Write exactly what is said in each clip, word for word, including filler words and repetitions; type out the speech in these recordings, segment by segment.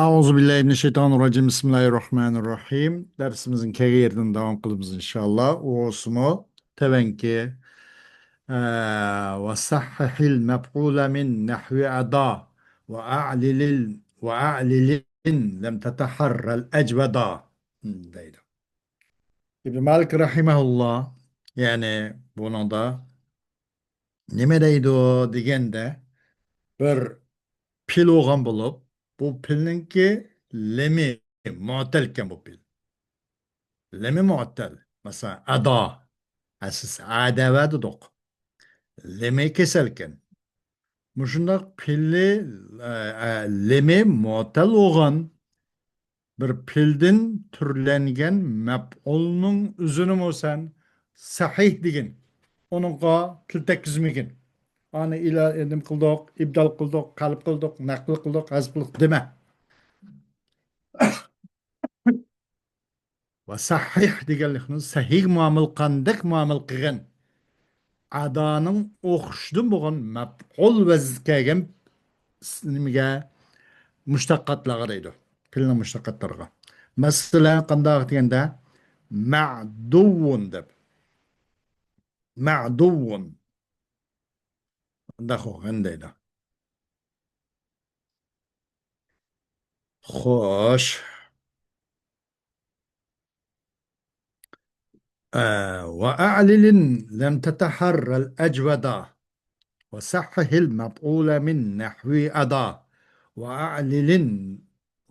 أعوذ بالله من الشيطان الرجيم. بسم الله الرحمن الرحيم. دەرسىمىزنى كەلگەن يەردىن داۋام قىلىمىز، ئىنشائاللا. ئۇسۇمۇ تەۋەنكى، ئە، «وصحح المفعول من نحو أدا وأعلل، وأعلل لم تتحر الأجودا» دەيدۇ. ئىبن مالىك رەھىمەھۇللا، يەنى بۇنىڭدا نېمە دەيدۇ دېگەندە، بىر پېئىل بولغان بولۇپ، بۇ پېئىلنىڭكى لېمى مۇئەتتەل ئىكەن، بۇ پېئىل. لېمى مۇئەتتەل. مەسىلەن، ئەدا. ئەسلىسى ئەدەۋە دېدۇق. لېمى كېسەلكەن. مۇشۇنداق پېئىلى، ئە، ئە، لېمى مۇئەتتەل بولغان بىر پېئىلدىن تۈرلەنگەن مەپئۇلنىڭ ئۆزىنىمۇ سەن سەھىھ دېگىن. ئۇنىڭغا تىل تەگكۈزمىگىن. ئانى ئىلا-، نېمە قىلدۇق، ئىبدال قىلدۇق، قەلب قىلدۇق، نەقل قىلدۇق، ھەزپ قىلدۇق دېمە. ۋە سەھىھ دېگەنلىكنى سەھىھ مۇئامىلە قىلغاندەك مۇئامىلە قىلغىن. ئەدانىڭ ئوخشىشىدىن بولغان مەپئۇل ۋەزىنگە كەلگەن س-، نېمىگە؟ مۇشتەققاتلارغا دەيدۇ. پېئىلنىڭ مۇشتەققاتلىرىغا. مەسىلەن، قانداق دېگەندە، مەدۇۋۋۇن دەپ. مەدۇۋۋۇن. مۇنداق بولغان دەيدۇ. خوش. ئە، «وأعلل لم تتحر الأجودا وصحح المفعول من نحو أدا وأعلل،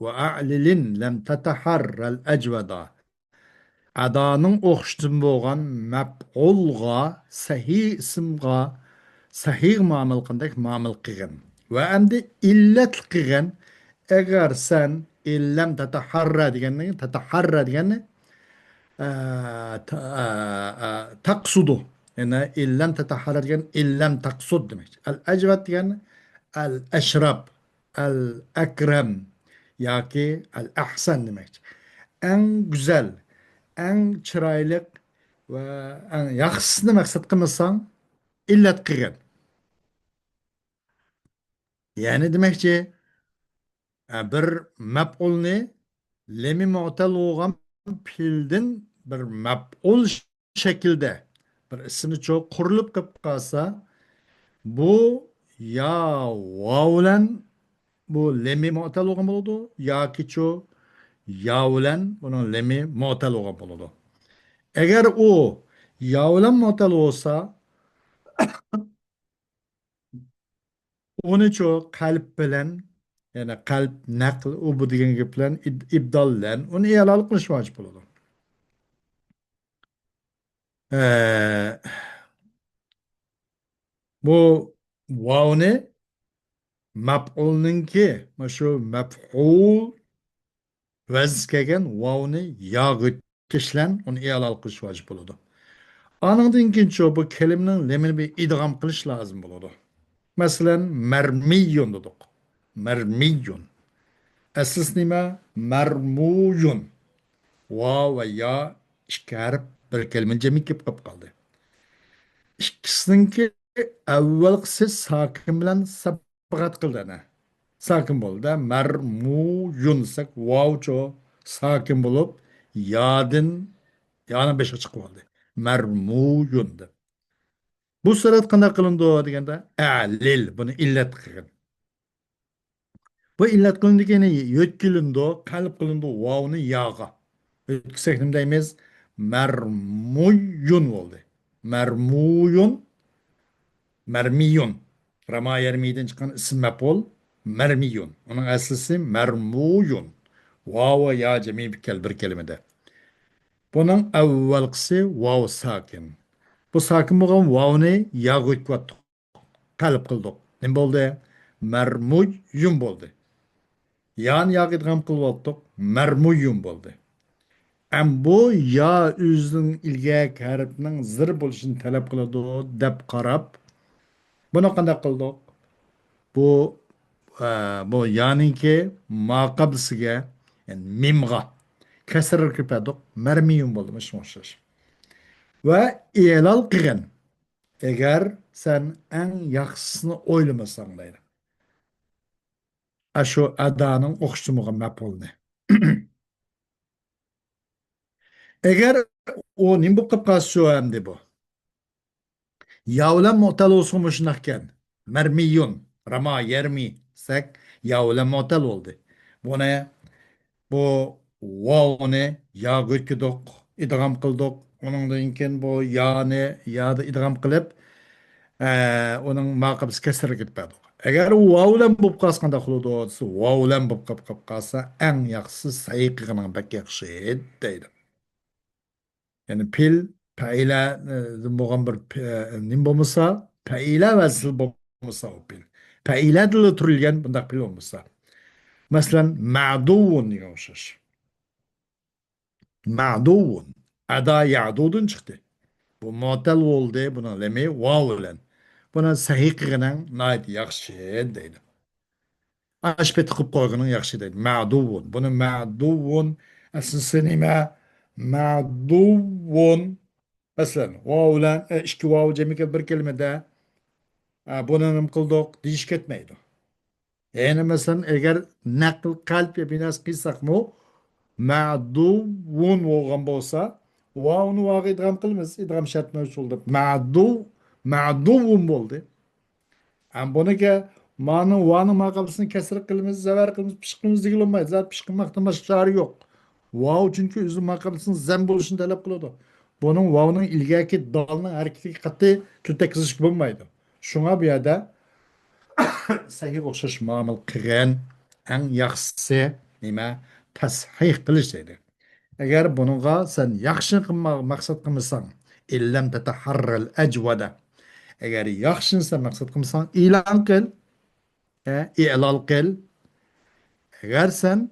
وأعلل لم تتحر الأجودا». ئەدانىڭ ئوخشىشىدىن بولغان مەپئۇلغا، سەھىھ ئىسىمغا، سەھىھ مۇئامىلە قىلغاندەك مۇئامىلە قىلغىن. ۋە ئەمدى ئىللەت قىلغىن. ئەگەر سەن «إن لم تتحر» دېگەننى، «تتحر» دېگەننى، ئە، تا-، ئە، ئە، تەقسۇدۇ. يەنى «إن لم تتحر» دېگەن «إن لم تقصد» دېمەكچى. ئەل ئەجۋەد دېگەن ئەل ئەشرەپ، ئەل ئەكرەم ياكى ئەل ئەھسەن دېمەكچى. ئەڭ گۈزەل، ئەڭ چىرايلىق ۋە ئەڭ ياخشىسىنى مەقسەت قىلمىساڭ، ئىللەت قىلغىن. يەنى دېمەكچى، ئە، بىر مەپئۇلنى لېمى مۇئتەل بولغان پېئىلدىن بىر مەپئۇل شەكىلدە بىر ئىسىمنى چوق قۇرۇلۇپ قېلىپ قالسا، بۇ يا ۋاۋ بىلەن بۇ لېمى مۇئتەل بولغان بولىدۇ، ياكىچۇ يا بىلەن بۇنىڭ لېمى مۇئتەل بولغان بولىدۇ. ئەگەر ئۇ يا بىلەن مۇئتەل بولسا، ئۇنىچۇ قەلب بىلەن، يەنى قەلب نەقل، ئۇ بۇ دېگەن گەپ بىلەن ئىد-، ئىبدال بىلەن ئۇنى ئىئلال قىلىش ۋاجىپ بولىدۇ. ئە، بۇ ۋاۋنى مەپئۇلنىڭكى، مۇشۇ مەپئۇل ۋەزىنگە كەلگەن ۋاۋنى ياغا ئۆتكەشلەن ئۇنى ئىئلال قىلىش ۋاجىپ بولىدۇ. ئانىڭدىن كېيىنچۇ بۇ كەلىمىنىڭ لېمىنى بىر ئىدغام قىلىش لازىم بولىدۇ. مەسىلەن، مەرمىيۇن دېدۇق. مەرمىيۇن. ئەسلىسى نېمە؟ مەرمۇيۇن. ۋاۋ ۋە يا ئىككى ھەرپ بىر كەلىمە جەمئىي كېلىپ قېلىپ قالدى. ئىككىسىنىڭكى ئەۋۋەلقىسى ساكىن بىلەن سەبقەت قىلدى ئەنە. ساكىن بولدى. مەرمۇيۇن دېسەك، ۋاۋچۇ ساكىن بولۇپ، يادىن، يانى بېشىغا چىقىپ قالدى. مەرمۇيۇن دەپ. بۇ سۈرەت قانداق قىلىنىدۇ دېگەندە، ئەلىل، بۇنى ئىللەت قىلغىن. بۇ ئىللەت قىلىندىكىنى يۆتكىلىنىدۇ، قەلب قىلىنىدۇ ۋاۋنى ياغا. يۆتكىسەك نېمە دەيمىز؟ مەرمۇيۇن بولدى. مەرمۇيۇن، مەرمىيۇن. رەما يەرمىدىن چىققان ئىسىم مەپئۇل، مەرمىيۇن. ئۇنىڭ ئەسلىسى مەرمۇيۇن. ۋاۋ ۋە يا جەمئىي بىر كەل-، بىر كەلىمىدە. بۇنىڭ ئەۋۋەلقىسى ۋاۋ ساكىن. بۇ ساكىن بولغان ۋاۋنى ياغا يۆتكىۋەتتۇق. قەلب قىلدۇق. نېمە بولدى؟ مەرمۇيۇن بولدى. يانى ياغا ئىدغام قىلىۋاتتۇق. مەرمۇيۇن بولدى. ئەم بۇ يا ئۆزىنىڭ ئىلگەركى ھەرپنىڭ زېر بولۇشىنى تەلەپ قىلىدۇ دەپ قاراپ، بۇنى قانداق قىلدۇق؟ بۇ، ئە، بۇ يانىڭكى ماقابلىسىگە، يەنى مىمغا كەسرە كۆپەيتتۇق. مەرمىيۇن بولدى. مۇشۇنىڭغا ئوخشاش. ۋە ئېلان قىلغىن. ئەگەر سەن ئەڭ ياخشىسىنى ئويلىمىساڭ دەيدۇ. ئاشۇ ئەدانىڭ ئوخشىتىپ بولغان مەپئۇلنى. ئەگەر ئۇ نېمە بولۇپ قالسا شۇ ئەمدى بۇ. يا بىلەن مۇئتەل بولسىمۇ شۇنداقكەن. مەرمىيۇن، راما يەرمى دېسەك، يا بىلەن مۇئتەل بولدى. بۇنى، بۇ ۋاۋنى ياغا ئۆتكۈدۇق، ئىدغام قىلدۇق. ئۇنىڭدىن كېيىن بۇ يانى يادا ئىدغام قىلىپ، ئە، ئۇنىڭ ماقىبىسى كەسرىگە كېتىپ بەردۇق. ئەگەر ئۇ ۋاۋ بىلەن بولۇپ قالسا قانداق بولىدۇ دېسە، ۋاۋ بىلەن بولۇپ قاپ، قاپ قالسا ئەڭ ياخشىسى سەھىھ قىلغىنىڭ بەك ياخشى دەيدۇ. يەنى پېئىل، پەئىلەدىن بولغان بىر پې-، نېمە بولمىسا، پەئىلە ۋەزنى بولمىسا ئۇ پېئىل. پەئىلەدىنلا تۈرۈلگەن بۇنداق پېئىل بولمىسا. مەسىلەن، مەدۇۋۇن دېگەن ئوخشاش. مەدۇۋۇن. ئەدا يەدۇدىن چىقتى. بۇ مۇئتەل بولدى، بۇنىڭ لېمى ۋاۋ بىلەن. بۇنى سەھىھ قىلغىنىڭ ناھايىتى ياخشى دەيدۇ. ئاشۇ پېتى قىلىپ قويغىنىڭ ياخشى دەيدۇ. مەدۇۋۇن. بۇنى مەدۇۋۇن. ئەسلىسى نېمە؟ مەدۇۋۇن. مەسىلەن، ۋاۋ بىلەن، ئە، ئىككى ۋاۋ جەمئىي كېلىپ بىر كەلىمىدە، ئە، بۇنى نېمە قىلدۇق؟ دېيىش كەتمەيدۇ. يەنى مەسىلەن، ئەگەر نەقل قەلب يا بىناس قىلساقمۇ، مەدۇۋۇن بولغان بولسا، ۋاۋنى ۋاغا ئىدغام قىلىمىز. ئىدغام شەرت مەۋجۇت بولدى. مەدۇ، مەدۇۋۇن بولدى. ئەم بۇنىڭكى مانىڭ، ۋانىڭ ماقابىلىسىنى كەسرە قىلىمىز، زەۋەر قىلىمىز، پىشقىمىز دېگىلى بولمايدۇ. زادى پىشقىماقتىن باشقا چارە يوق. ۋاۋ چۈنكى ئۆزىنىڭ ماقابىلىسىنىڭ زەم بولۇشىنى تەلەپ قىلىدۇ. بۇنىڭ ۋاۋنىڭ ئىلگەركى دالنىڭ ھەرىكىتىگە قەتئىي تىل تەگكۈزۈشكە بولمايدۇ. شۇڭا بۇ يەردە سەھىھكە ئوخشاش مۇئامىلە قىلغىن. ئەڭ ياخشىسى نېمە؟ تەسھىھ قىلىش دەيدۇ. ئەگەر بۇنىڭغا سەن ياخشىنى قىلماق مەقسەت قىلمىساڭ، ئىللەم تەتەھەررەل ئەجۋەدە. ئەگەر ياخشىنى سەن مەقسەت قىلمىساڭ، ئېلان قىل، ئە، ئېلان قىل. ئەگەر سەن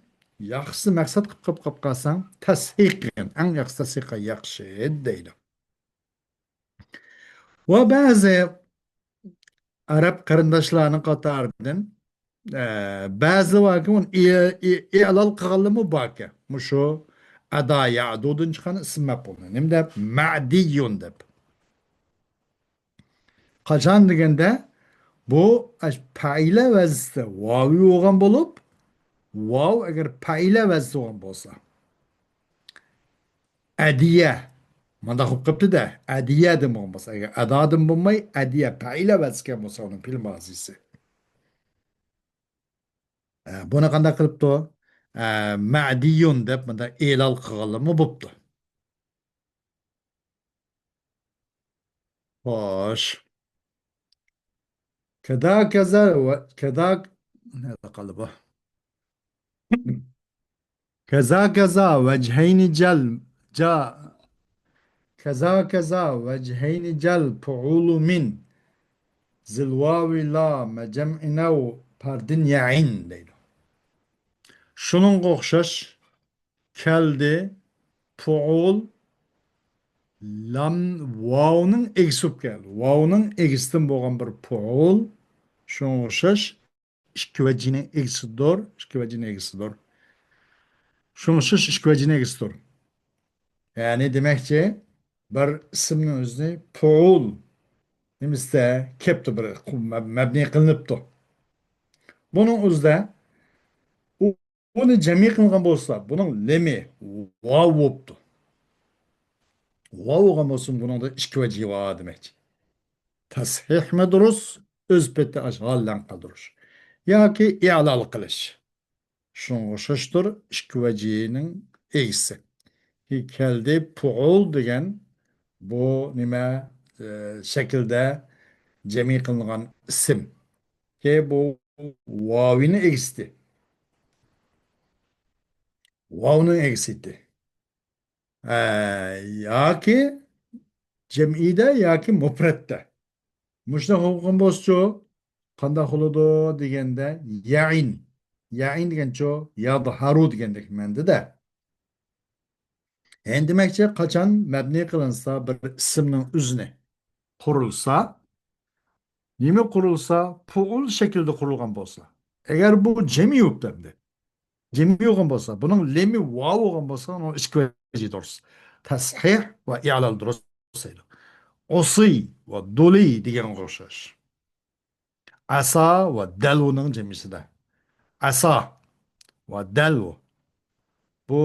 ياخشىسى مەقسەت قىلىپ قىلىپ قالساڭ، تەسھىھ قىلغىن. ئەڭ ياخشى تەسھىھ قىلغان ياخشى دەيدۇ. ۋە بەزى ئەرەب قېرىنداشلارنىڭ قاتارىدىن، ئە، بەزى باركى، ئۇنى ئى-، ئى-، ئېلان قىلغانلىرىمۇ باركى. مۇشۇ ئەدا يەدۇدىن چىققان ئىسىم مەپئۇلنى. نېمە دەپ؟ مەدىيۇن دەپ. قاچان دېگەندە، بۇ ئەش-، پەئىلە ۋەزنىسىدە ۋاۋى بولغان بولۇپ، ۋاۋ ئەگەر پەئىلە ۋەزنىسى بولغان بولسا، ئەدىيە. مانداق بولۇپ قېپتۇ-دە. ئەدىيەدىن بولغان بولسا، ئەگەر ئەدادىن بولماي، ئەدىيە پەئىلە ۋەزىكەن بولسا، ئۇنىڭ پېئىل مازىسى. ئە، بۇنى قانداق قىلىپتۇ؟ ئە، مەدىيۇن دەپ مۇنداق ئېلان قىلغانلىرىمۇ بوپتۇ. خوش. كەدا كەزا ۋە كەدا، نەدە قالدى بۇ؟ كەزا كەزا ۋەجھەينى جەل، جا، كەزا كەزا ۋەجھەينى جەل پۇئۇلۇ مىن زىلۋاۋى لا مەجەمئىنەۋ پەردىن يەئىن دەيدۇ. شۇنىڭغا ئوخشاش كەلدى، پۇئۇل، لام، ۋاۋنىڭ ئىگىسى بولۇپ كەلدى. ۋاۋنىڭ ئىگىسىدىن بولغان بىر پۇئۇل، شۇنىڭغا ئوخشاش ئىككى ۋەجىنىڭ ئىگىسىدۇر، ئىككى ۋەجىنىڭ ئىگىسىدۇر. شۇنىڭغا ئوخشاش ئىككى ۋەجىنىڭ ئىگىسىدۇر. يەنى دېمەكچى، بىر ئىسىمنىڭ ئۆزىنى پۇئۇل نېمىسىدە كەپتۇ، بىر مەبنىي قىلىنىپتۇ. بۇنىڭ ئۆزىدە ئۇ ئۇنى جەمئىي قىلغان بولسا، بۇنىڭ لېمى ۋاۋ بوپتۇ. ۋاۋ بولغان بولسۇن، بۇنىڭدا ئىككى ۋەجى بار دېمەكچى. تەسھىھمۇ دۇرۇس، ئۆز پېتى ئاشۇ ھالەن قالدۇرۇش. ياكى ئىلال قىلىش. شۇنىڭغا ئوخشاشتۇر، ئىككى ۋەجىنىڭ ئىگىسى. كەلدى پۇئۇل دېگەن بۇ نېمە، ئە، شەكىلدە جەمئىي قىلىنغان ئىسىم. كى بۇ ۋاۋىنى ئېگىستى. ۋاۋنىڭ ئېگىسىتى. ئە، ياكى جەمئىيدە ياكى مۇپرەتتە. مۇشۇنداق بولغان بولسىچۇ، قانداق بولىدۇ دېگەندە، يەئىن. يەئىن دېگەنچۇ، يەزھەرۇ دېگەندەك مەنىدە. يەنى دېمەكچى، قاچان مەبنىي قىلىنسا بىر ئىسىمنىڭ ئۆزىنى قۇرۇلسا، نېمە قۇرۇلسا، پۇئۇل شەكلىدە قۇرۇلغان بولسا، ئەگەر بۇ جەمئىي بوپتۇ ئەمدى، جەمئىي بولغان بولسا، بۇنىڭ لېمى ۋاۋ بولغان بولسا، ئۇنىڭ ئىككى ۋەجى دۇرۇس. تەسھىھ ۋە ئىلال دۇرۇس دەيدۇ. ئۇسىي ۋە دۇلىي دېگەنگە ئوخشاش. ئەسا ۋە دەلۋۇنىڭ جەمئىسىدە. ئەسا ۋە دەلۋۇ. بۇ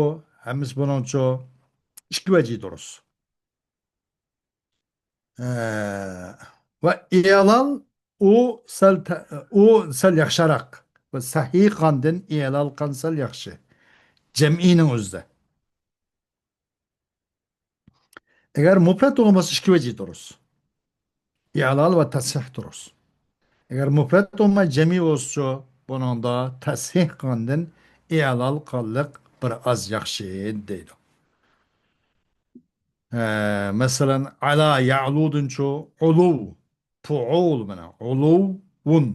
ھەممىسى بۇنىڭچۇ ئىككى ۋەجى دۇرۇس. ئە، ۋە ئىلال ئۇ سەل تە-، ئۇ سەل ياخشىراق. ۋە سەھىقاندىن ئىلال قان سەل ياخشى. جەمئىنىڭ ئۆزىدە. ئەگەر مۇپرەت بولغان بولسا ئىككى ۋەجى دۇرۇس. ئىلال ۋە تەسھىھ دۇرۇس. ئەگەر مۇپرەت بولماي جەمئىي بولسىچۇ، بۇنىڭدا تەسھىھ قاندىن ئىلال قانلىق بىر ئاز ياخشى دەيدۇ. ئە، مەسىلەن، ئەلا يەئلۇدىنچۇ ئۇلۇۋ، پۇئۇل مانا، ئۇلۇۋۇن،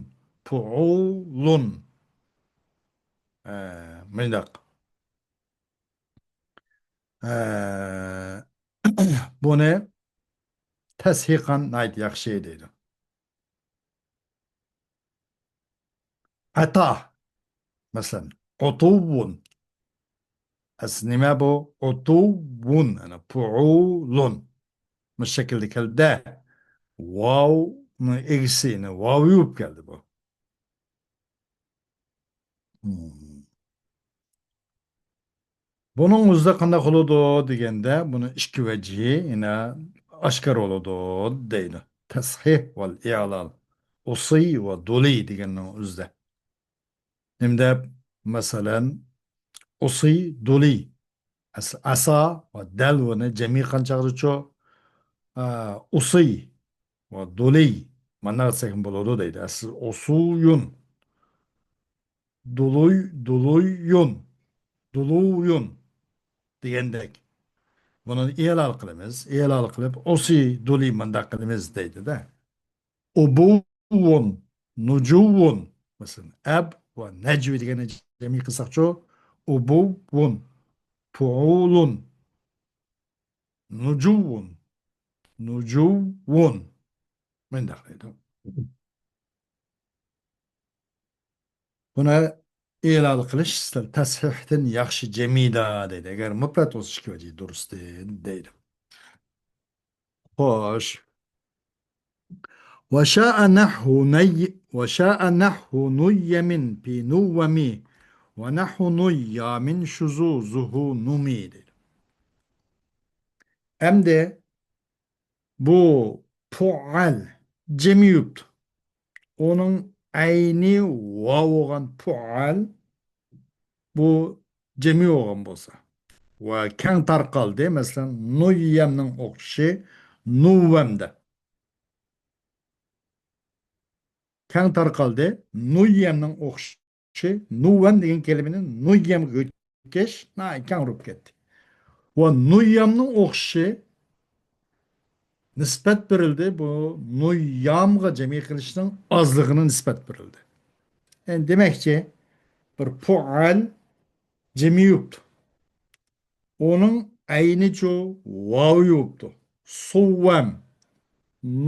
پۇئۇلۇن. ئە، مۇنداق. ئە، بۇنى تەسھىقان ناھايىتى ياخشى دەيدۇ. ئەتا. مەسىلەن، ئۇتۇۋۋۇن. ئەسلى نېمە بۇ؟ ئۇتۇۋۋۇن، يەنى پۇئۇلۇن. مۇشۇ شەكىلدە كەلدى. ۋاۋنىڭ ئىگىسى، يەنى ۋاۋى بولۇپ كەلدى بۇ. مم. بۇنىڭ ئۆزىدە قانداق بولىدۇ دېگەندە، بۇنىڭ ئىككى ۋەجىھى يەنە ئاشكارا بولىدۇ دەيدۇ. تەسھىھ ۋەل ئىلال. ئۇسى ۋە دۇلى دېگەننىڭ ئۆزىدە. نېمە دەپ؟ مەسىلەن، ئۇسى، دۇلى. ئەس-، ئەسا ۋە دەلۋۇنى جەمئىي قىلغان چاغدىچۇ؟ ئە، ئۇسى ۋە دۇلى. مانا دېسەكمۇ بولىدۇ دەيدۇ. ئەسلى ئۇسۇيۇن. دۇلۇي، دۇلۇيۇن، دۇلۇيۇن دېگەندەك. بۇنى ئىلال قىلىمىز. ئىلال قىلىپ، ئۇسى، دۇلى مۇنداق قىلىمىز دەيدۇ-دە. ئۇبۇۋۇن، نۇجۇۋۇن. مەسىلەن، ئەب ۋە نەجۋى دېگەننى جەمئىي قىلساقچۇ؟ ئۇبۇۋۇن، پۇئۇلۇن، نۇجۇۋۇن، نۇجۇۋۇن. مۇنداق دەيدۇ. بۇنى ئىلال قىلىش سەل تەسھىھتىن ياخشى جەمئىيدە دەيدۇ. ئەگەر مۇپرەت بولسا ئىككى ۋەجى دۇرۇستى دەيدۇ. خوش. وشاء نحو ني-، وشاء نحو نيم في نوم ونحو نيام شذوذه نمي دەيدۇ. ئەمدى بۇ پۇئەل جەمئىي بوپتۇ. ئۇنىڭ ئەينى ۋاۋ بولغان پۇئەل، بۇ جەمئىي بولغان بولسا. ۋە كەڭ تارقالدى. مەسىلەن، نۇييەمنىڭ ئوخشىشى نۇۋۋەمدە. كەڭ تارقالدى. نۇييەمنىڭ ئوخشىشى شى، نۇۋەم دېگەن كەلىمىنى نۇييەمگە كۆچۈرۈش ناھايىتى كەڭ بولۇپ كەتتى. ۋە نۇييامنىڭ ئوخشىشى نىسبەت بېرىلدى. بۇ نۇييامغا جەمئىي قىلىشنىڭ ئازلىقىنى نىسبەت بېرىلدى. يەنى دېمەكچى، بىر پۇئەل جەمئىي بوپتۇ. ئۇنىڭ ئەينىچۇ ۋاۋى بوپتۇ. سۇۋۋەم،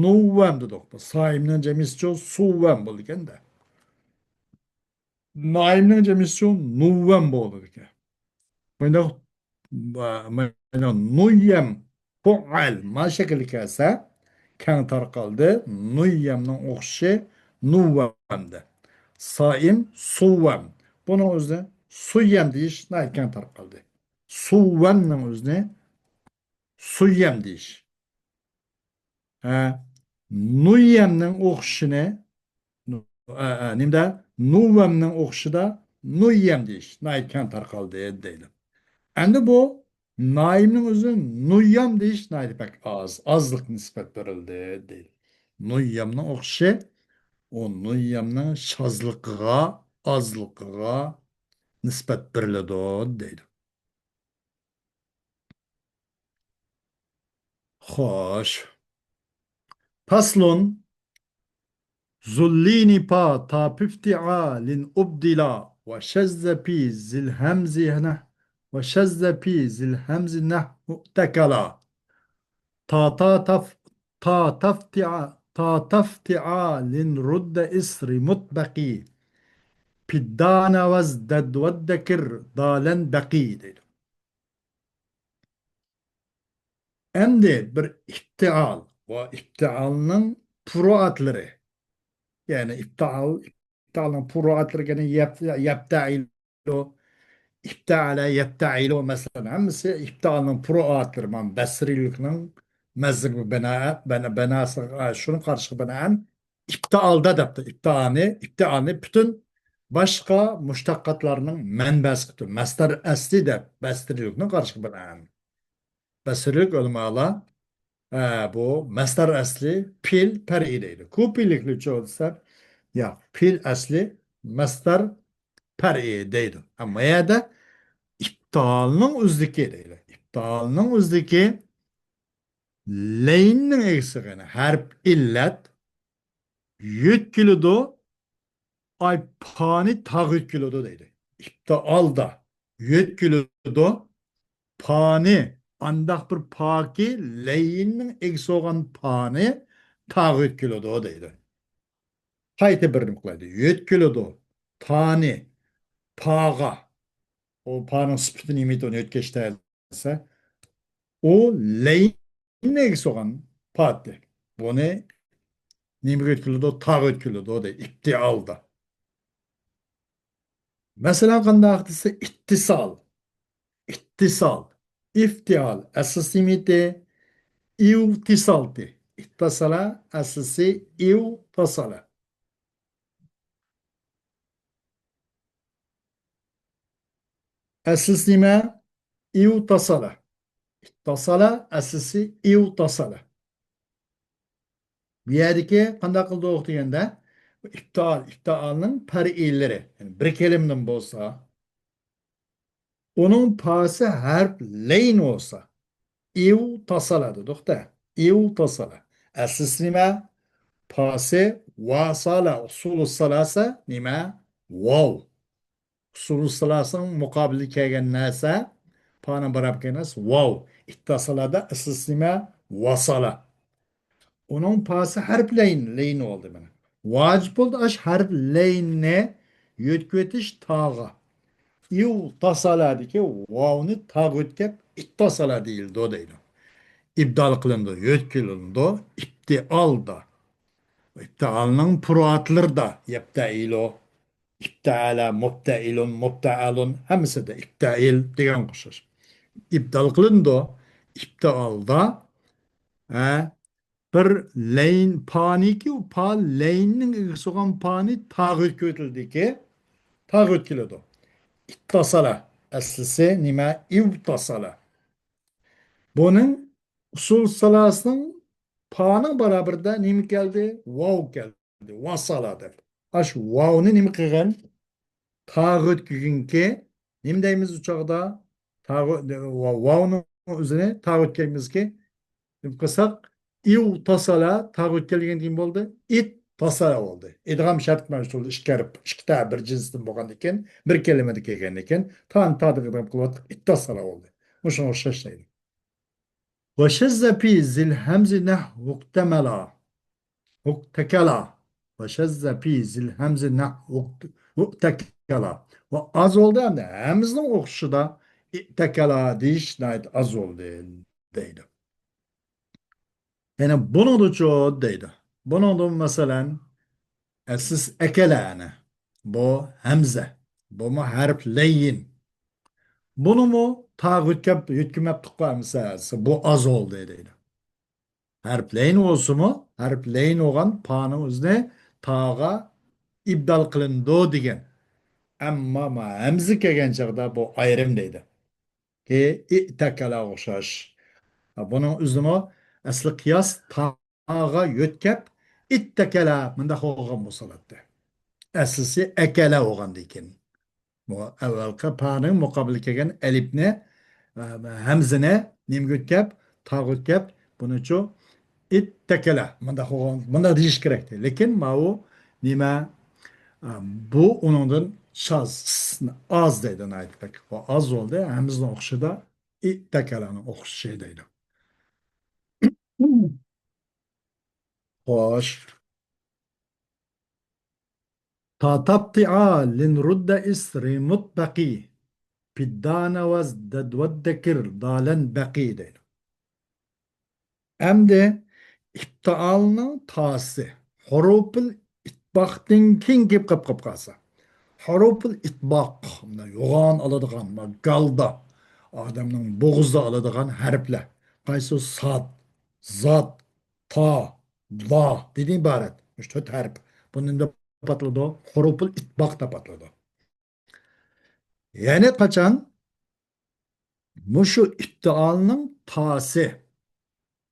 نۇۋۋەم دېدۇق. بۇ سائىمنىڭ جەمئىسىچۇ سۇۋۋەم بولىدىكەن-دە. نائىمنىڭ جەمئىسىچۇ نۇۋۋەم بولىدىكەن. مانا، مانا نۇييەم پۇئەل ما شەكىلدە كەلسە، كەڭ تارقالدى. نۇييەمنىڭ ئوخشىشى نۇۋۋەمدە. سائىم، سۇۋۋەم. بۇنىڭ ئۆزىنى سۇييەم دېيىش ناھايىتى كەڭ تارقالدى. سۇۋۋەمنىڭ ئۆزىنى سۇييەم دېيىش. ھە، نۇييەمنىڭ ئوخشىشىنى، نۇ-، ئە، ئە، نېمىدە؟ نۇۋۋەمنىڭ ئوخشىشىدا نۇييەم دېيىش ناھايىتى كەڭ تارقالدى دەيدۇ. ئەمدى بۇ نائىمنىڭ ئۆزى نۇييام دېيىش ناھايىتى بەك ئاز، ئازلىق نىسبەت بېرىلدى دەيدۇ. نۇييامنىڭ ئوخشىشى، ئۇ نۇييامنىڭ شازلىقىغا، ئازلىقىغا نىسبەت بېرىلىدۇ دەيدۇ. خوش. پاسلون. زۇللىنى پا تا پىفتىئا لىن ئۇبدىلا ۋە شەززە پى زىل ھەمزى نە-، ۋە شەززە پى زىل ھەمزى نەھ مۇئتەكەلا. تا تا تف-، تا تفتىئا، تا تفتىئا لىن رۇددە ئىسرى مۇتبەقى. پىددانە ۋەز دەد ۋەددەكىر دالەن بەقى دەيدۇ. ئەمدى بىر ئىپتىئال ۋە ئىپتىئالنىڭ پۇرۇئاتلىرى، يەنى ئىپتىئال، ئىپتىئالنىڭ پۇرۇئاتلىرى يەپ-، يەپتەئىلۇ، ئىپتەئەلە، يەپتەئىلۇ، مەسىلەن، ھەممىسى ئىپتىئالنىڭ پۇرۇئاتلىرى. مانا بەسرىلىكنىڭ مەزمۇ بىنا-، بەنا-، بەناسىغا، شۇنىڭ قارىشىغا بىنائەن ئىپتىئالدا دەپتۇ. ئىپتىئالنى، ئىپتىئالنى پۈتۈن باشقا مۇشتەققاتلارنىڭ مەنبەسى قىپتۇ. مەسدەر ئەسلى دەپ بەسرىلىكنىڭ قارىشىغا بىنائەن. بەسرىلىك ئۆلىمالار، ئە، بۇ مەسدەر ئەسلى پېئىل پەرئىي دەيدۇ. كۇپىلىكلەرچۇ دېسە، ياق، پېئىل ئەسلى مەسدەر پەرئىي دەيدۇ. ئەمما يەردە ئىپتىئالنىڭ ئۆزىدىكى دەيدۇ. ئىپتىئالنىڭ ئۆزىدىكى لەيننىڭ ئىگىسى، يەنى ھەرپ ئىللەت يۆتكىلىدۇ، ئاي، پانى تاغا يۆتكىلىدۇ دەيدۇ. ئىپتىئالدا يۆتكىلىدۇ، پانى، ئانداق بىر پاكى لەيننىڭ ئىگىسى بولغان پانى تاغا يۆتكىلىدۇ دەيدۇ. قايتا بىر نېمە قىلايدۇ؟ يۆتكىلىدۇ. تانى پاغا. ئۇ پانىڭ سۈپىتى نېمە ئىدى، ئۇنى يۆتكەشتە دېسە، ئۇ لەيننىڭ ئىگىسى بولغان پاتى. بۇنى نېمىگە يۆتكىلىدۇ؟ تاغا يۆتكىلىدۇ دەيدۇ، ئىپتىئالدا. مەسىلەن، قانداق دېسە، ئىتتىسال. ئىتتىسال. ئىفتىئال. ئەسلىسى نېمىتى؟ ئىۋتىسالتى. ئىتتاسالا، ئەسلىسى ئىۋتاسالا. ئەسلىسى نېمە؟ ئىۋتاسالا. ئىتتاسالا، ئەسلىسى ئىۋتاسالا. بۇ يەردىكى قانداق قىلدۇق دېگەندە، ئىپتىئال، ئىپتىئالنىڭ پەرئىيلىرى، يەنى بىر كەلىمىدىن بولسا، ئۇنىڭ پاسى ھەرپ لەين بولسا، ئىۋتاسالا دېدۇق-دە. ئىۋتاسالا. ئەسلىسى نېمە؟ پاسى ۋاسالا، ئۇسۇلۇ سالاسە نېمە؟ ۋاۋ. ئۇسۇلۇ سالاسىنىڭ مۇقابىلىگە كەلگەن نەرسە، پانىڭ بارابىرى كەلگەن نەرسە ۋاۋ. ئىتتاسالادا ئەسلىسى نېمە؟ ۋاسالا. ئۇنىڭ پاسى ھەرپ لەين، لەين بولدى مانا. ۋاجىپ بولدى ئاش ھەرپ لەيننى يۆتكىۋېتىش تاغا. ئىۋتاسالادىكى ۋاۋنى تاغا يۆتكەپ، ئىتتاسالا دېيىلىدۇ دەيدۇ. ئىبدال قىلىنىدۇ، يۆتكىلىنىدۇ، ئىپتىئالدا. ئىپتىئالنىڭ پۇرۇئاتلىرىدا، يەپتەئىلۇ، ئىپتەئەلە، مۇپتەئىلۇن، مۇپتەئەلۇن، ھەممىسىدە ئىپتەئىل دېگەنگە ئوخشاش. ئىبدال قىلىنىدۇ، ئىپتىئالدا، ھە، بىر لەين پانىكى، پا لەيننىڭ ئىگىسى بولغان پانى تاغا يۆتكىۋېتىلدىكى، تاغا يۆتكىلىدۇ. ئىتتاسالا، ئەسلىسى نېمە؟ ئىۋتاسالا. بۇنىڭ ئۇسۇل سالاسىنىڭ پانىڭ بارابىرىدا نېمە كەلدى؟ ۋاۋ كەلدى. ۋاسالا دەپ. ئاش ۋاۋنى نېمە قىلغان؟ تاغا يۆتكىگىنكى، نېمە دەيمىز ئۇ چاغدا؟ تاغا-، ۋاۋنىڭ ئۆزىنى تاغا يۆتكەيمىزكى، نېمە قىلساق، ئىۋتاسالا، تاغا يۆتكەلگەندىن كېيىن بولدى، ئىتتاسالا بولدى. ئىدغام شەرت مەجھۇل، ئىككى ھەرپ، ئىككى تە بىر جىنستىن بولغاندىكىن، بىر كەلىمىدە كەلگەندىكىن، تانى تادىن ئىدغام قىلىۋاتىدۇ، ئىتتاسالا بولدى. مۇشۇنىڭغا ئوخشاش دەيدۇ. وشذ في ذي الهمز نحو اكتملا. اكتكلا. وشذ في ذي الهمز نحو اكتكلا. ۋە ئاز بولدى، ئەمدى ھەمزىنىڭ ئوخشىشىدا ئىتتەكەلا دېيىش ناھايىتى ئاز بولدى دەيدۇ. يەنە بۇنىڭدىچۇ دەيدۇ. بۇنىڭدا مەسىلەن، ئەسلىس ئەكەلە ئەنە. بۇ ھەمزە. بۇمۇ ھەرپ لەيين. بۇنىمۇ تاغا يۆتكەپ، يۆتكىمەپتۇققۇ ئەمسە، بۇ ئاز بولدى دەيدۇ. ھەرپ لەين بولسىمۇ، ھەرپ لەين بولغان پانىڭ ئۆزىنى تاغا ئىبدال قىلىنىدۇ دېگەن. ئەمما ما ھەمزە كەلگەن چاغدا بۇ ئايرىم دەيدۇ. كى ئىئتەكەلە ئوخشاش. بۇنىڭ ئۆزىمۇ ئەسلى قىياس تاغا يۆتكەپ، ئىتتەكەلە مۇنداق بولغان بولسا بولاتتى. ئەسلىسى ئەكەلە بولغاندىكىن. بۇ ئەۋۋەلقى پانىڭ مۇقابىلىگە كەلگەن ئەلىپنى، ئە، ھەمزىنى نېمىگە ئۆتكەپ؟ تاغا ئۆتكەپ، بۇنىچۇ ئىتتەكەلە. مۇنداق بولغان، مۇنداق دېيىش كېرەكتى. لېكىن ماۋۇ نېمە؟ ئە، بۇ ئۇنىڭدىن شاز، ئىستىسنا، ئاز دەيدۇ ناھايىتى بەك. بۇ ئاز بولدى، ھەمزىنىڭ ئوخشىشىدا ئىتتەكەلەنىڭ ئوخشىشى دەيدۇ. خوش. تاتابتىئا لىنرۇددە ئىسرى مۇتبەقى. پىددانە ۋەزدەدۋەددەكىر دالەن بەقى دەيدۇ. ئەمدى ئىپتىئالنىڭ تاسى، ھۇرۇپىل ئىت-، ئىتباقتىن كېيىن كېلىپ قاپ قاپ قالسا. ھۇرۇپۇل ئىتباق، مۇنداق يوغان ئالىدىغان، مۇنداق گالدا، ئادەمنىڭ بوغۇزىدا ئالىدىغان ھەرپلەر. قايسى؟ ساد، زاد، تا، لا دىن ئىبارەت. مۇشۇ تۆت ھەرپ. بۇنى نېمە دەپ ئاتىلىدۇ؟ ھۇرۇپۇل ئىتباق دەپ ئاتىلىدۇ. يەنى قاچان؟ مۇشۇ ئىپتىئالنىڭ تاسى.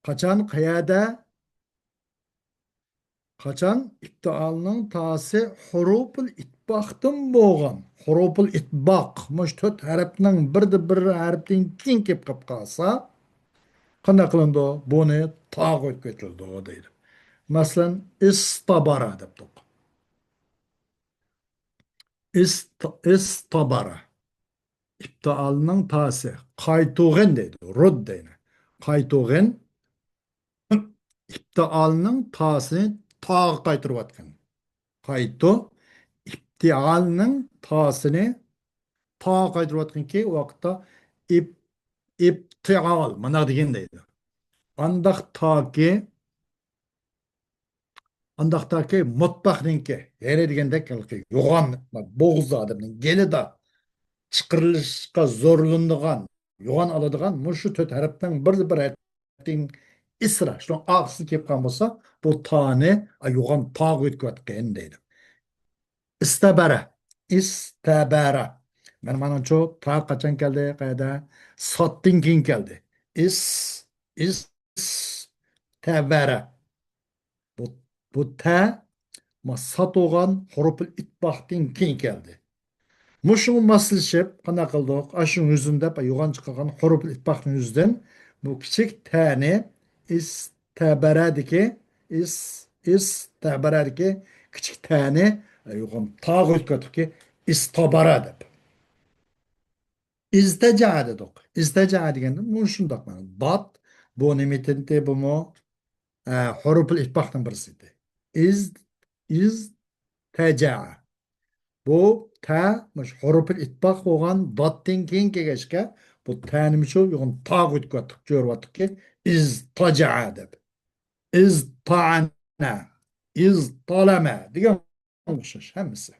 قاچان، قەيەردە؟ قاچان ئىپتىئالنىڭ تاسى ھۇرۇپۇل ئىتباقتىن بولغان، ھۇرۇپۇل ئىتباق، مۇشۇ تۆت ھەرپنىڭ بىردە بىر ھەرپتىن كېيىن كېلىپ قاپ قالسا، قانداق قىلىنىدۇ؟ بۇنى تاغا ئۆتكۈزۈلىدۇ دەيدۇ. مەسىلەن، ئىستابارا دەپتۇق. ئىست-، ئىستابارا. ئىپتىئالنىڭ تاسى. قايتۇغىن دەيدۇ. رۇد دەيدۇ. قايتۇغىن ئىپتىئالنىڭ تاسىنى تاغا قايتۇرۇۋاتقىن. قايتۇ ئىپتىئالنىڭ تاسىنى تاغا قايتۇرۇۋاتقىنكى، ئۇ ۋاقىتتا ئىپ-، ئىپتىئال، مانا دېگەن دەيدۇ. ئانداق تاكى ئانداقتاكى مۇتبەخنىڭكى، يەنى دېگەندەك، ھېلىقى يوغان بوغۇزدا ئادەمنىڭ گېلىدا چىقىرىلىشقا زورلىنىدىغان، يوغان ئالىدىغان مۇشۇ تۆت ھەرپنىڭ بىر، بىر ھەرپتىن ئىسرا، شۇنىڭ ئارقىسىدىن كېلىپ قالغان بولسا، بۇ تانى، ئا، يوغان تاغا ئۆتكۈۋاتقىن دەيدۇ. ئىستەبەرە. ئىستەبەرە. مانا مانىڭچۇ تا قاچان كەلدى؟ قەيەردە؟ ساتتىن كېيىن كەلدى. ئىس، ئىستەبەرە. بۇ، بۇ تە، ما، سات بولغان ھۇرۇپۇل ئىتباقتىن كېيىن كەلدى. مۇشۇڭا ماسلىشىپ، قانداق قىلدۇق؟ ئاشۇ يۈزىدىن دەپ يوغان چىقارغان ھۇرۇپۇل ئىتباقنىڭ يۈزىدىن بۇ كىچىك تەنى ئىستەبەرەدىكى، ئىس-، ئىستەبەرەدىكى كىچىك تەنى يوغان تاغا ئۆتكۈزدۇقكى، ئىستابارا دەپ. ئىزتەجەئە دېدۇق. ئىزتەجەئە دېگەندە مۇشۇنداق مانا. دات، بۇ نېمە ئىدى بۇمۇ؟ ئە، ھۇرۇپۇل ئىتباقنىڭ بىرسى ئىدى. ئىز، ئىز تەجەئە. بۇ تە، مۇشۇ ھۇرۇپۇل ئىتباق بولغان داتتىن كېيىن كەلگەچكە، بۇ تەنى مۇشۇ يوغان تاغا ئۆتكۈۋاتتۇق، جۆرۈۋاتتۇقكى، ئىز تاجەئە دەپ. ئىز تائەنە، ئىز تالەمە دېگەن ئوخشاش ھەممىسى.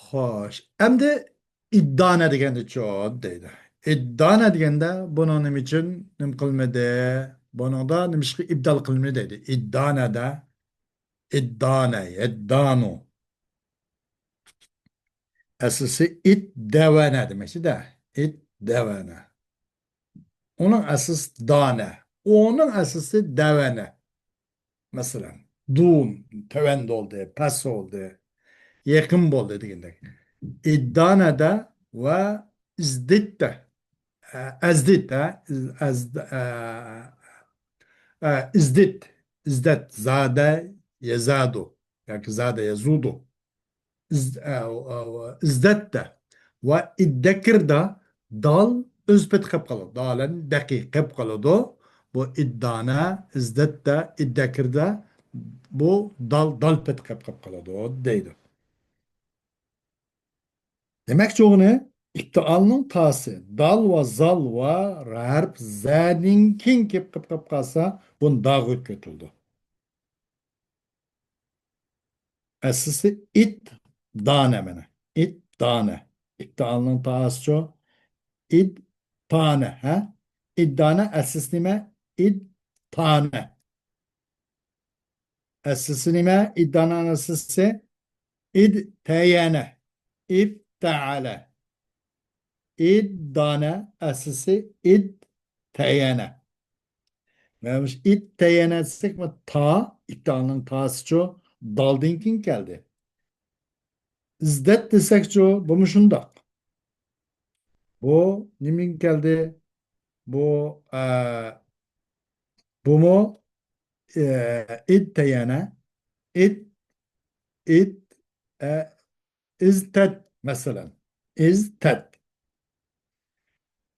خوش، ئەمدى ئىددانە دېگەندىچۇ دەيدۇ. ئىددانە دېگەندە بۇنىڭ نېمە ئۈچۈن نېمە قىلمىدى؟ بۇنىڭدا نېمىشقا ئىبدال قىلمىدى دەيدۇ. ئىددانەدە، ئىددانە، ئىددانۇ. ئەسلىسى ئىت دەۋەنە دېمەكچىدە. ئىت دەۋەنە. ئۇنىڭ ئەسلىسى دانە. ئۇنىڭ ئەسلىسى دەۋەنە. مەسىلەن، دۇن، تۆۋەن بولدى، پەس بولدى، يېقىن بولدى دېگەندەك. ئىددانەدە ۋە ئىزدىتتە. ئە، ئەزدىت، ئە، ئىز-، ئەزد-، ئە، ئە، ئىزدىت، ئىزدەت، زادە يەزادۇ ياكى زادە يەزۇدۇ. ئىز-، ئە، ئە، ئىزدەتتە ۋە ئىددەكىردە دال ئۆز پېتى قېلىپ قالىدۇ. دالەن دەقىق قېلىپ قالىدۇ. بۇ ئىددانە، ئىزدەتتە، ئىددەكىردە بۇ دال، دال پېتى قېلىپ قېلىپ قالىدۇ دەيدۇ. دېمەكچى بولغىنى، ئىپتىئالنىڭ تاسى دال ۋە زال ۋە ھەرپ زەدىن كېيىن كېلىپ قېلىپ قالسا، بۇنى داغا ئۆتكۈزۈلىدۇ. ئەسلىسى ئىت دانە مانا. ئىت دانە. ئىپتىئالنىڭ تاسىچۇ؟ ئىد تانە، ھە؟ ئىددانە ئەسلىسى نېمە؟ ئىد تانە. ئەسلىسى نېمە؟ ئىددانە ئەسلىسى ئىد تەيەنە. ئىد تەئەلە. ئىددانە ئەسلىسى ئىد تەيەنە. مانا مۇشۇ ئىت تەيەنە دېسەك، بۇ تا، ئىپتىئالنىڭ تاسىچۇ، دالدىن كېيىن كەلدى. ئىزدەت دېسەكچۇ، بۇمۇ شۇنداق. بۇ نېمىدىن كەلدى؟ بۇ، ئە، بۇمۇ، ئە، ئىد تەيەنە. ئىد، ئىد، ئە، ئىزتەت، مەسىلەن. ئىزتەت.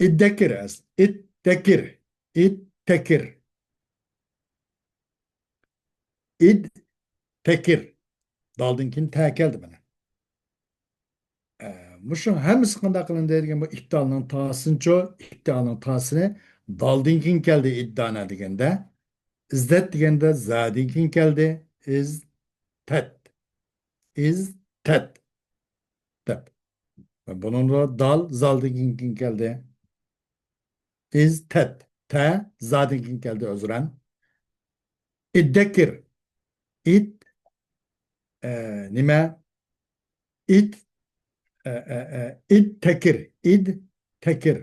ئىددەكىر ئەس-، ئىددەكىر. ئىدتەكىر. ئىدتەكىر. دالدىن كېيىن تە كەلدى مانا. ئە، مۇشۇ ھەممىسى قانداق قىلىندى دېگەن، بۇ ئىپتىئالنىڭ تاسىنىچۇ، ئىپتىئالنىڭ تاسىنى دالدىن كېيىن كەلدى ئىددانە دېگەندە، ئىزدەت دېگەندە زادىن كېيىن كەلدى. ئىزتەت. ئىزتەت. تەت. بۇنىڭدا دال زالدىن كېيىن كەلدى. ئىزتەت. تە زادىن كېيىن كەلدى، ئۆزرەن. ئىددەكىر. ئىد، ئە، نېمە؟ ئىد، ئە، ئە، ئە، ئىد تەكىر. ئىد تەكىر.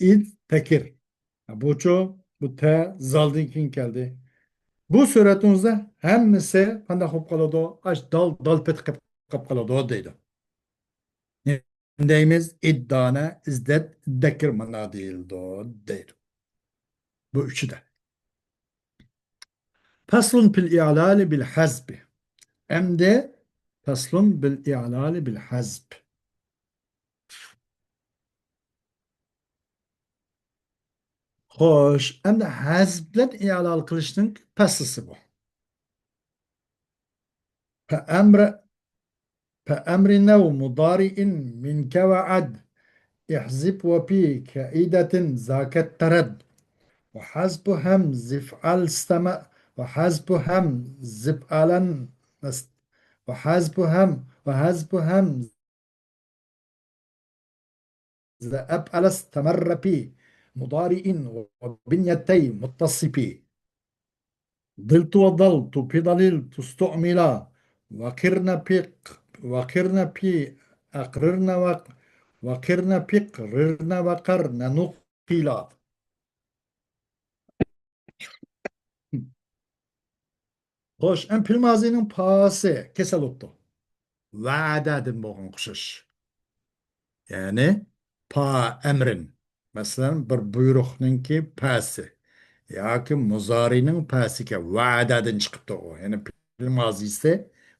ئىد تەكىر. بۇچۇ، بۇ تە زالدىن كېيىن كەلدى. بۇ سۈرەتىڭىزدە ھەممىسى قانداق بولۇپ قالىدۇ؟ ئاش دال، دال پېتى قېلىپ قالىدۇ دەيدۇ. دەيمىز، ئىددانە، ئىزدەت، دەكىر مانا دېيىلىدۇ دەيدۇ. بۇ ئۈچىدە. پەسلۇن پىل ئىئلالى بىل ھەزبى. ئەمدى پەسلۇن بىل ئىئلالى بىل ھەزب. خوش، ئەمدى ھەزب بىلەن ئىئلال قىلىشنىڭ پەسلىسى بۇ. فأمر، فأمر نو مضارع منك وعد، احذف وفي كعدة ذاك الترد، وحذف همز افعل استمر، وحذف همز افعلا است-، وحذف هم، وحذف همز افعل استمر في مضارع وبنيتي متصف. ضلت وضلت في ضللت استعملا، وقرن في، وقرن في، أقررن وق-، وقرن في قررن وقرن نقلا. خوش، ئەم پىل مازىنىڭ پاسى كېسەل بوپتۇ. ۋەدەدىن بولغان ئوخشاش. يەنى پا ئەمرىن. مەسىلەن، بىر بۇيرۇقنىڭكى پەسى ياكى مۇزارىنىڭ پەسىكەن، ۋەدەدىن چىقىپتۇ ئۇ. يەنى پىل مازىسى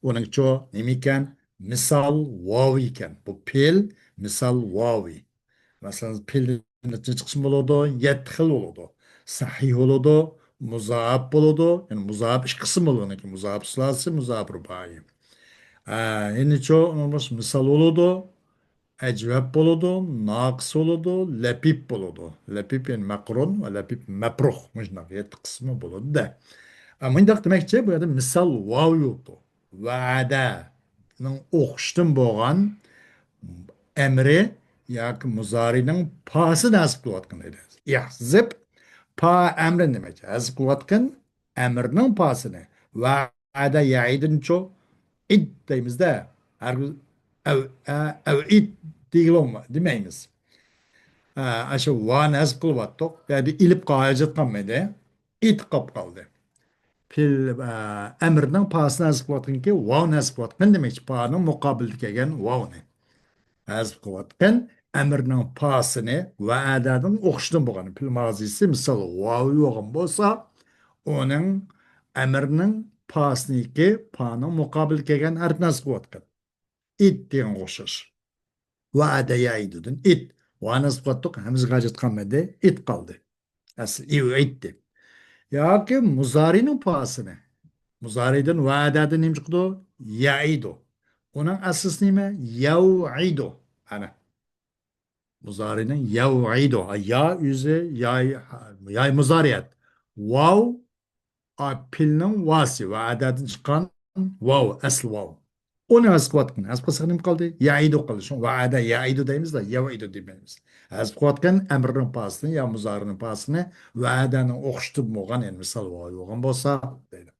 ئۇنىڭچۇ نېمە ئىكەن؟ مىسال ۋاۋ ئىكەن. بۇ پىل مىسال ۋاۋى. مەسىلەن، پىل نەچچە قىسىم بولىدۇ؟ يەتتە خىل بولىدۇ. سەھىھ بولىدۇ، مۇزائەپ بولىدۇ. يەنى مۇزائەپ ئىككى قىسىم بولىدۇ. مۇزائەپ سۇلاسى، مۇزائەپ رۇبائىي. ئە، يەنىچۇ، مىسال بولىدۇ، ئەجۋەب بولىدۇ، ناقىس بولىدۇ، لەپىپ بولىدۇ. لەپىپ، يەنى مەقرۇن ۋە لەپىپ مەپرۇخ. مۇشۇنداق يەتتە قىسمى بولىدۇ-دە. ئە، مۇنداق دېمەكچى، بۇ يەردە مىسال ۋاۋ يوقتۇ. ۋەدەنىڭ ئوخشىشىدىن بولغان ئەمرى ياكى مۇزارىنىڭ پاسىنى ھەزىپ قىلىۋاتقان دەيدۇ. يەھزىپ پا ئەمرىن دېمەكچى. ھەزىپ قىلىۋاتقان ئەمرىنىڭ پاسىنى. ۋەدە يەئىدىنچۇ ئىد دەيمىز-دە. ھەرگىز ئەۋ، ئە، ئەۋ ئىد دېگىلى بولما-، دېمەيمىز. ئە، ئاشۇ ۋانى ھەزىپ قىلىۋاتتۇق. يەنى ئېلىپقا ھاجەتقانمىدى. ئىد قاپ قالدى. پىل، ئە، ئەمرىنىڭ پاسىنى ھەزىپ قىلىۋاتقىنىكى، ۋاۋنى ھەزىپ قىلىۋاتقان دېمەكچى. پانىڭ مۇقابىلىدە كەلگەن ۋاۋنى ھەزىپ قىلىۋاتقان ئەمرىنىڭ پاسىنى ۋەدەنىڭ ئوخشىشىدىن بولغان پىل مازىسى، مىسال، ۋاۋى بولغان بولسا، ئۇنىڭ ئەمرىنىڭ پاسىنىكى پانىڭ مۇقابىلىدە كەلگەن ھەرپنى ھەزىپ قىلىۋاتقان. ئىت دېگەنگە ئوخشاش. ۋەدە يەئىدۇدىن ئىت. ۋانى ھەزىپ قىلىۋاتتۇق، ھەمزىگە ھاجەت قالمىدى. ئىت قالدى. ئەسلى ئىۋ ئېيتتى. ياكى مۇزارىنىڭ پاسىنى. مۇزارىدىن ۋەدەدىن نېمە چىقىدۇ؟ يەئىدۇ. ئۇنىڭ ئەسلىسى نېمە؟ يەۋئىدۇ. ئەنە. مۇزارىنىڭ يەۋئىدۇ. يا ئۆزى، ياي، ياي مۇزارىئەت. ۋاۋ، ئا، پىلنىڭ ۋاسى، ۋەدەدىن چىققان ۋاۋ، ئەسلى ۋاۋ. ئۇنى ھەزىپ قىلىۋاتقان. ھەزىپ قىلساق نېمە قالدى؟ يەئىدۇ قالدى. شۇڭا ۋەئەدە يەئىدۇ دەيمىز-دە، يەۋئىدۇ دېمەيمىز. ھەزىپ قىلىۋاتقان ئەمرىنىڭ پاسىنى يا مۇزارىنىڭ پاسىنى ۋەئەدەنىڭ ئوخشىتىپ بولغان، يەنى مىسال ۋاۋى بولغان بولسا دەيدۇ.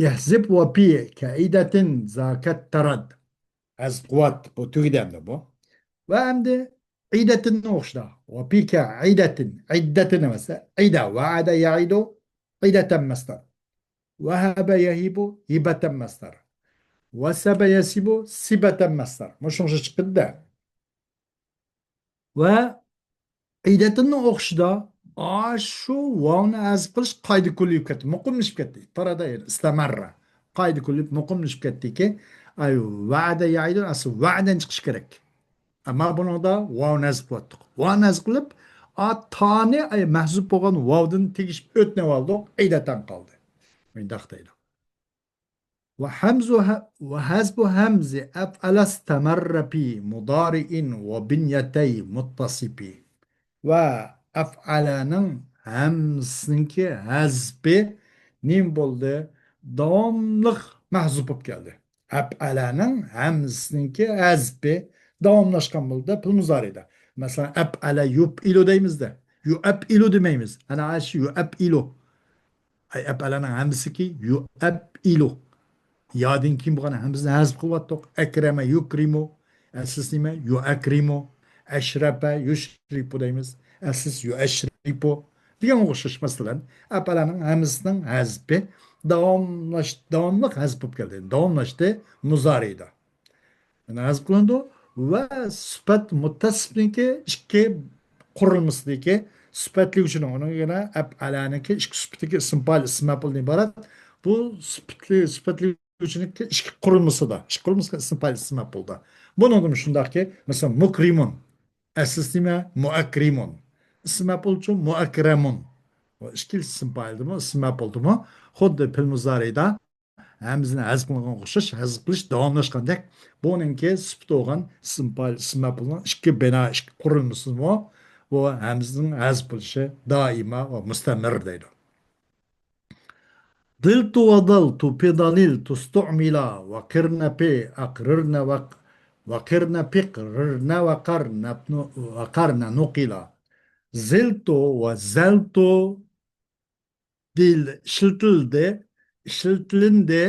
ئىھزىب ۋە پى كەئىدەتىن زاكەت تەرەد. ھەزىپ قىلىۋات، بۇ تۈگىدى ئەمدى بۇ. ۋە ئەمدى ئىدەتىننى ئوخشىدا. ۋە پى كەئىدەتىن، ئىددەتىن ئەمەس، ئىدە، ۋەئەدە يەئىدۇ، ئىدەتەن مەسدەر. ۋەھەبە يەھىبۇ، ھىبەتەن مەسدەر. ۋەسەبە يەسىبۇ، سىبەتەن مەسدەر. مۇشۇ، مۇشۇ چىقىدۇ-دە. ۋە ئىدەتىننىڭ ئوخشىدا، ئاشۇ ۋاۋنى ھەزىپ قىلىش قائىدە كۈللىيىپ كەتتى، مۇقىملىشىپ كەتتى. تارادە ئىستەمەررە. قائىدە كۈللىيىپ مۇقىملىشىپ كەتتىكى، ئاي، ۋەئەدە يەئىدۇ، ئەسلى ۋەئەدەن چىقىش كېرەك. ئەمما بۇنىڭدا ۋاۋنى ھەزىپ قىلىۋاتتۇق. ۋاۋنى ھەزىپ قىلىپ، ئا، تانى، ئاي، مەھزۇپ بولغان ۋاۋدىن تېگىشىپ ئۆتۈنۈۋالدۇق، ئىدەتەن قالدى. مۇنداق دەيدۇ. ۋە ھەمزۇ ھە-، ۋە ھەزبۇ ھەمزى ئەفئەلە ئىستەمەررە پى مۇدارىئىن ۋە بىنيەتەي مۇتتەسىپى. ۋە ئەفئەلەنىڭ ھەمزىسىنىڭكى ھەزپى نېمە بولدى؟ داۋاملىق مەھزۇپ بولۇپ كەلدى. ئەپئەلەنىڭ ھەمزىسىنىڭكى ھەزپى داۋاملاشقان بولدى پېئىل مۇزارىدا. مەسىلەن، ئەپئەلە يۇپئىلۇ دەيمىز-دە. يۇئەپئىلۇ دېمەيمىز. ئەنە ئاشۇ يۇئەپئىلۇ. ئەي ئەپئەلەنىڭ ھەممىسىكى يۇئەپئىلۇ. يادىن كېيىن بولغان ھەممىسىنى ھەزپ قىلىۋاتتۇق. ئەكرەمە يۇكرىمۇ. ئەسلىسى نېمە؟ يۇئەكرىمۇ. ئەشرەپە يۇشرىپۇ دەيمىز. ئەسلىسى يۇئەشرىپۇ. دېگەن ئوخشاش مەسىلەن. ئەپئەلەنىڭ ھەممىسىنىڭ ھەزپى داۋاملاش-، داۋاملىق ھەزپ بولۇپ كەلدى. داۋاملاشتى مۇزارىدا. يەنە ھەزپ قىلىنىدۇ. ۋە سۈپەت مۇتتەسىپنىڭكى ئىككى قۇرۇلمىسىدىكى سۈپەتلىگۈچىنىڭ، ئۇنىڭ يەنە ئەپئەلەنىڭكى ئىككى سۈپىتىدىكى ئىسىم پائىل، ئىسىم مەپئۇلدىن ئىبارەت. بۇ سۈپەتلى-، سۈپەتلىگۈچىنىڭكى ئىككى قۇرۇلمىسىدا، ئىككى قۇرۇلمىسىدا ئىسىم پائىل، ئىسىم مەپئۇلدا. بۇنىڭدىمۇ شۇنداقكى، مەسىلەن، مۇكرىمۇن. ئەسلىسى نېمە؟ مۇئەكرىمۇن. ئىسىم مەپئۇلچۇ؟ مۇئەكرەمۇن. بۇ ئىككىلىسى ئىسىم پائىلدىمۇ، ئىسىم مەپئۇلدىمۇ خۇددى پېئىل مۇزارىدا ھەمزىنى ھەزپ قىلغان ئوخشاش، ھەزپ قىلىش داۋاملاشقاندەك، بۇنىڭكى سۈپىتى بولغان ئىسىم پائىل، ئىسىم مەپئۇلنىڭ ئىككى بىنا، ئىككى قۇرۇلمىسىمۇ بۇ ھەمزىنىڭ ھەزپ قىلىشى دائىما ۋە مۇستەمىر دەيدۇ. ضلت وضلت في ضللت استعملا وقرن في أقررن وق-، وقرن في قررن وقرن وقرن نقلا. زلت وزلت دېيىلدى، ئىشلىتىلدى، ئىشلىتىلىندى.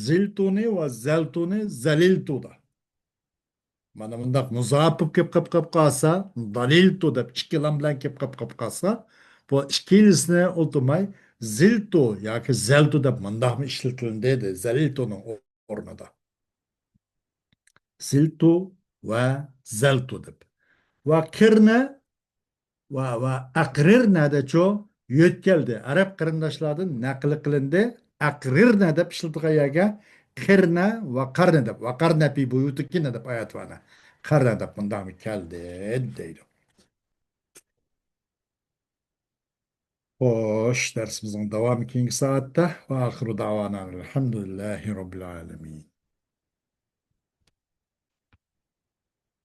زىلتۇنى ۋە زەلتۇنى زەلىلتۇدا. مانا مۇنداق مۇزاپ بولۇپ كېلىپ قېلىپ قېلىپ قالسا، دالىلتۇ دەپ ئىككى لام بىلەن كېلىپ قېلىپ قېلىپ قالسا، بۇ ئىككىلىسىنى ئۇنتۇماي، زىلتۇ ياكى زەلتۇ دەپ مۇنداقمۇ ئىشلىتىلىندى، زەلىلتۇنىڭ ئورنىدا. زىلتۇ ۋە زەلتۇ دەپ. ۋە قىرنە ۋە، ۋە ئەقرىرنەدەچۇ يۆتكەلدى. ئەرەب قېرىنداشلاردىن نەقىل قىلىندى. ئەقرىرنە دەپ ئىشلىتىلگەن يەرگە قىرنە ۋە قارنە دەپ، ۋە قارنە پى بۇيۇتىكىنە دەپ ئايەت بارنە. قارنە دەپ مۇنداقمۇ كەلدى دەيدۇ. خوش، دەرسىمىزنىڭ داۋامى كېيىنكى سائەتتە. ۋە ئاخىرۇ دەۋانا ئەلھەمدۇلىللاھى رەببىل ئالەمىن.